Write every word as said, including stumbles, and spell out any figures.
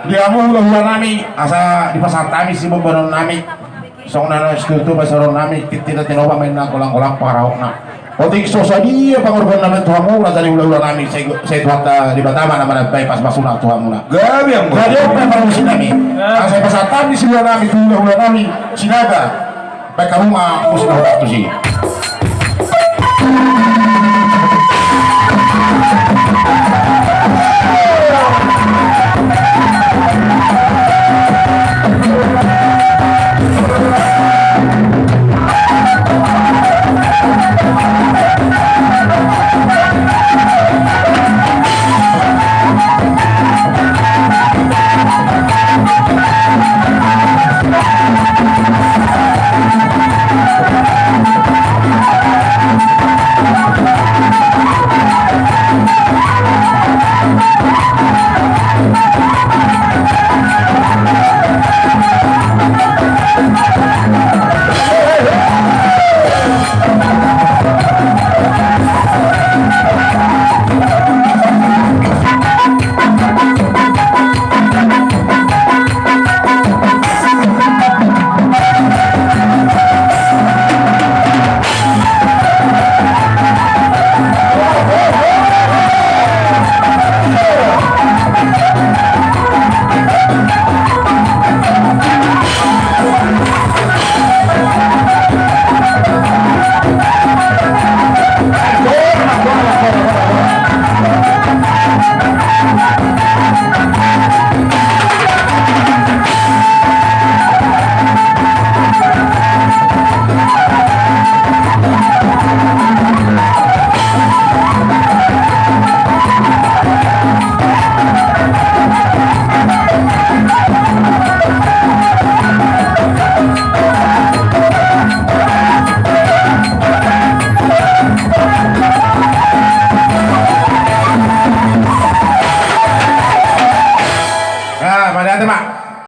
Di hamu hulahula nami, asa dipasahat hami sibombanon nami. Songon na naeng tutu pasahaton nami, tintin na tinopa ma inna, golang-golang pangarahutna. Otik so sadia pangorban nami tu hamu, raja ni hulahula nami, sai, sai Tuhanta Debata ma na manambai pasupasuna tu hamuna. Gabe, anggo. Gabe, anggo, parmusik nami. Asa dipasahat hami si hulahula nami, tu hulahula nami Sinaga. Baen hamu ma musik na hudok tusi. Ah, mauliate ma.